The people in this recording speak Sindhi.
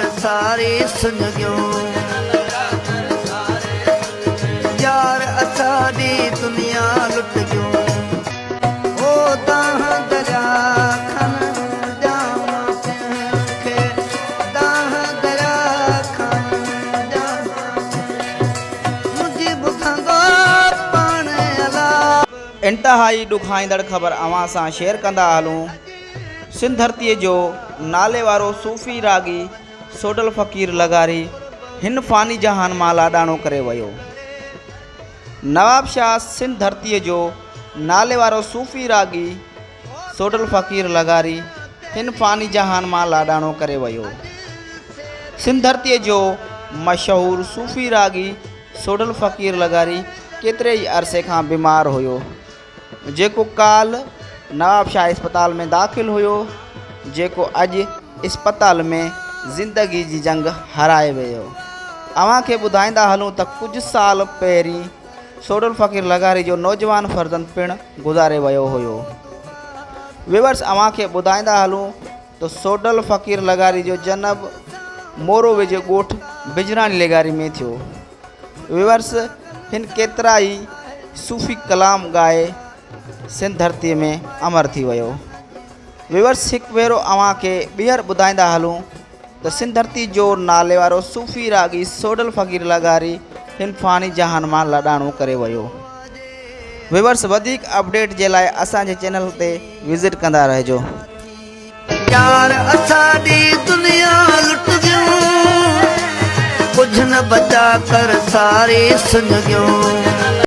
ڪر ساري سڃ گيو. يار اساڏي دنيا لٽ گيو. او دانهن دريا کان ڏيان ڪنهن کي دانهن دريا کان ڏيان منهنجي ٻڌندو پاڻ الا. انتهائي ڏکائيندڙ خبر اوهان سان شيئر ڪندا هلون. سنڌ ڌرتيء جو ناليوارو صوفي راڳي سوڍل فقير لغاري هن فاني جهان مان لاڏاڻو ڪري ويو. نوابشاهه سنڌ ڌرتيء جو ناليوارو صوفي راڳي سوڍل فقير لغاري هن فاني جهان مان لاڏاڻو ڪري ويو. سنڌ ڌرتيء جو مشهور صوفي راڳي سوڍل فقير لغاري ڪيتري ئي عرصي کان بيمار هيو. جيڪو ڪالهه نوابشاهه اسپتال ۾ داخل هيو، جيڪو اڄ اسپتال ۾ زندگي جي جنگ هارائي ويو. اوهان کي ٻڌائيندا هلون ته ڪجهه سال پهرين سوڍل فقير لغاري جو نوجوان فرزند پڻ گذاري ويو هيو. ويورس اوهان کي ٻڌائيندا هلون ته سوڍل فقير لغاري جو جنم مورو ويجهي ڳوٺ بجراڻي لغاري ۾ ٿيو. ويورس هن ڪيترائي صوفي ڪلام ڳائي سنڌ ڌرتي ۾ امر ٿي ويو. ويورس هڪ ڀيرو اوهان کي ٻيهر ٻڌائيندا هلون ته سنڌ ڌرتي جو ناليوارو صوفي راڳي سوڍل فقير لغاري هن فاني جهان مان لاڏاڻو ڪري ويو. ويورس وڌيڪ اپڊيٽ جي لاء اسان جي چينل تي وزٽ ڪندا رهجو. يار اساڏي دنيا لٽ گيون ڪجھ نه بچا ڪر ساري سڃ گيون.